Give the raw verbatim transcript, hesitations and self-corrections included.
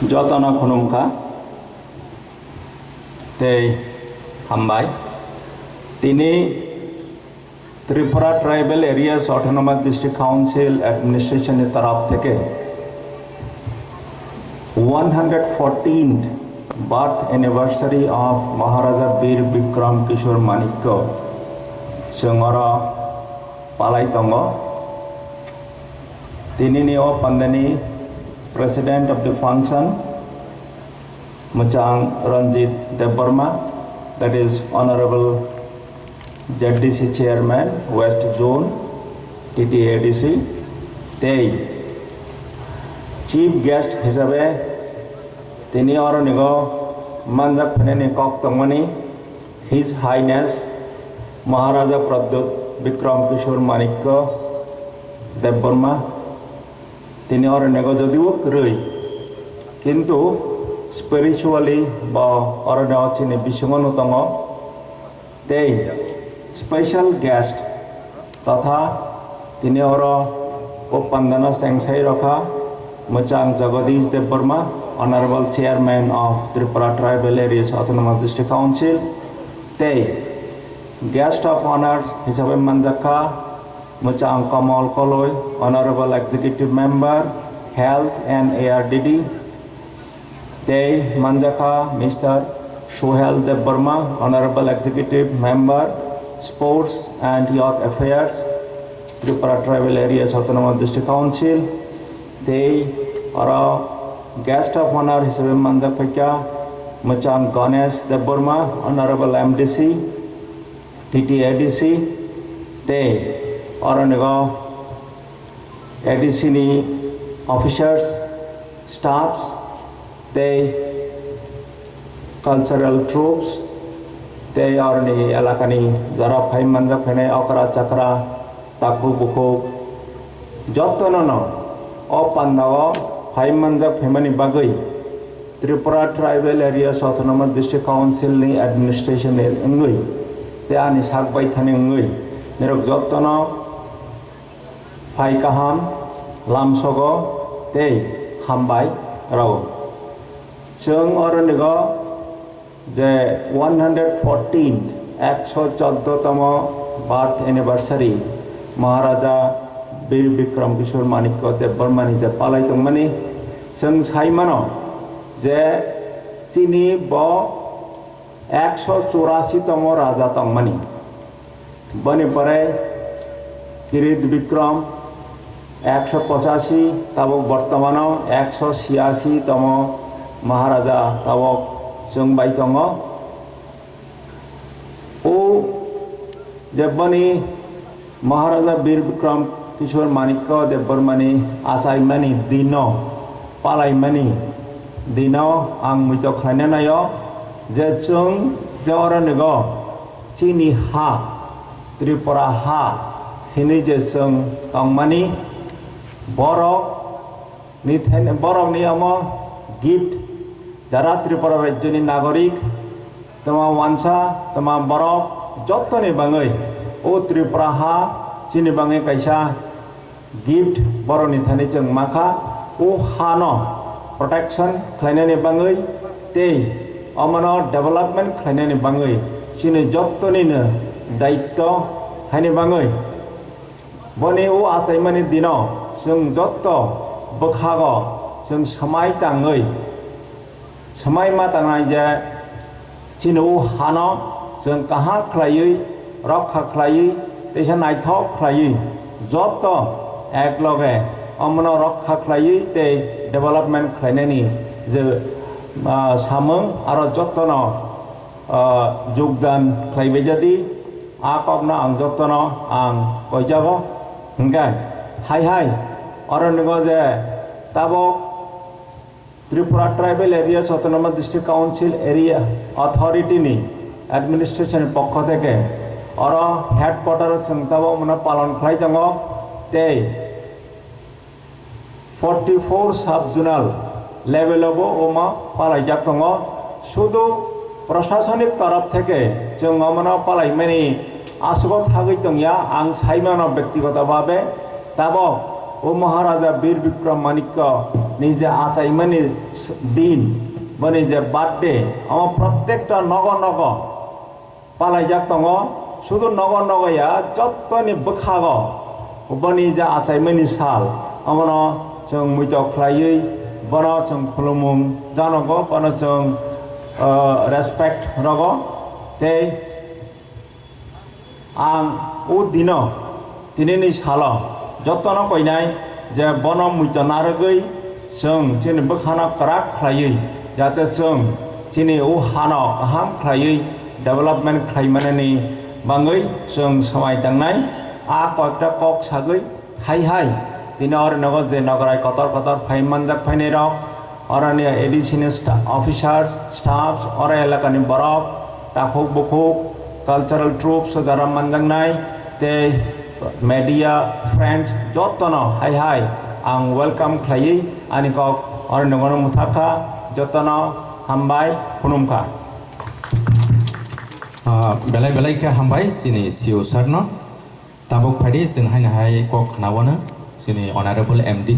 Jotono khulumkha tei hambai. Tini Tripura Tribal Areas Autonomous District Council Administration ni taraf theke one hundred fourteenth birth anniversary of Maharaja Bir Bikram Kishore Manikya chwng oro palai tongo. Tinini o pandani President of the function, Mwchang Ranjit Debbarma, that is Honorable Z D C Chairman, West Zone, T T A D C, tei Chief Guest hisabe tini oronigo manjak phainani kok tongmani His Highness Maharaja Pradyut Bikram Kishore Manikya Debbarma, tini oronigo jodio kwrwi, kintu spiritually bo oroni o chini bisingo no tongo. Tei special guest totha tini oro o pandano chengsai rokha Mwchang Jagadish Debbarma, Honorable Chairman of Tripura Tribal Areas Autonomous District Council, tei guest of honors hisabe manjakha Mwchang Kamal Koloi, Honorable Executive Member, Health and A R D D, tei manjakha Mister Suhel Debbarma, Honorable Executive Member, Sports and Youth Affairs, Tripura Tribal Areas Autonomous District Council, tei oro guest of honor hisabe manjak phaikha Mwchang Ganesh Debbarma, Honorable M D C, T T A D C, tei oronigo A D C ni officers, staffs, tei cultural troupes, tei oroni elakani jara phai manjak phainai okra chakra, takhuk bukhuk, jotono no o pandao phai manjak phaimani bagwi Tripura Tribal Areas Autonomous District Council ni administration ni wngwi tei ani sak baithani wngwi nirok jotono phai kaham lamsogo tei hambai rw. Chwng oronigo je one hundred fourteen, ekso choddo tomo birth anniversary Maharaja Bir Bikram Kishore Manikya Debbarmani je palai tongmani, chwng sai mano je chini bo ekso churasi tomo raja tongmani. Boni pore Kirit Bikram ekso pochashi, tabok bortomano ekso siyashi tomo Maharaja tabok chwng bai tongo. O je boni Maharaja Bir Bikram Kishore Manikya Debbarmani achaimani dino, palaimani dino ang muito khlaina naio je chwng je oro nigo chini ha, Tripura ha hinwi je chwng tongmani, borok ni then-, borokni omo gift, jara Tripura rajyoni nagorik, tama wansa, tama borok, jottoni bangwi o Tripura ha chini bangwi kaisa gift borokni thani chwng makha. O hano protection khlainani bangwi tei omono development khlainani bangwi chini jottonino daitto haini bangwi. Boni o achaimani dino chwng jotto bwkhago chwng swmai tangwi, swmai ma tangnai je chini o hano chwng kaham khlaiwi, rokha khlaiwi, teisa naithok khlaiwi, jotto ekloge omono rokha khlaiwi tei development khlainani je, ah, samung aro jottono, ah, jogdan khlaibai jadi, a kokno ang jottono ang koijago. Hwnkhe hai hai oro nukgo je tabok Tripura Tribal Areas Autonomous District Council Area Authority ni administration ni pokho theke oro headquarter o chwng tabok mano palon khlai tongo tei forty four sub zonal level o bo omo palaijak tongo. Sudu prosasonik torop theke chwng omono palaimani aswk thagwi tongya, ang saimano bektigoto bhabe tabok o Maharaja Bir Bikram Manikya Ni je achaimani s-, din, boni je birthday, omo protekta nogo nogo palaijak tongo, sudu nogo nogo ya, jottoni bwkhago boni je achaimani sal, omono chwng muitok khlaiwi bono chwng khulumung janogo, bono chwng, ah, respect rogo, tei ang o dino, tinini salo jotono koinai je bono muito narwgwi chwng chini bwkhano kwrak khlaiwi, jate chwng chini o hano kaham khlaiwi development khlaimanani bangwi chwng swmai tangnai. A koikta kok sagwi hai hai tini oro nogo je nograi kotor kotor phai manjak phainai rok, oroni additional sta-, officers, staffs, oro elakani borok, takhuk bukhuk, cultural troupes o jara manjaknai, tei media friends jotono hai hai ang welcome khlaiwi ani kok oro nogono muthakha, jotono hambai khulumkha. Ah, belai belai khe hambai chini C E O sir no. Tabuk phaidi chwng haino hai kok khnaono chini Honorable M D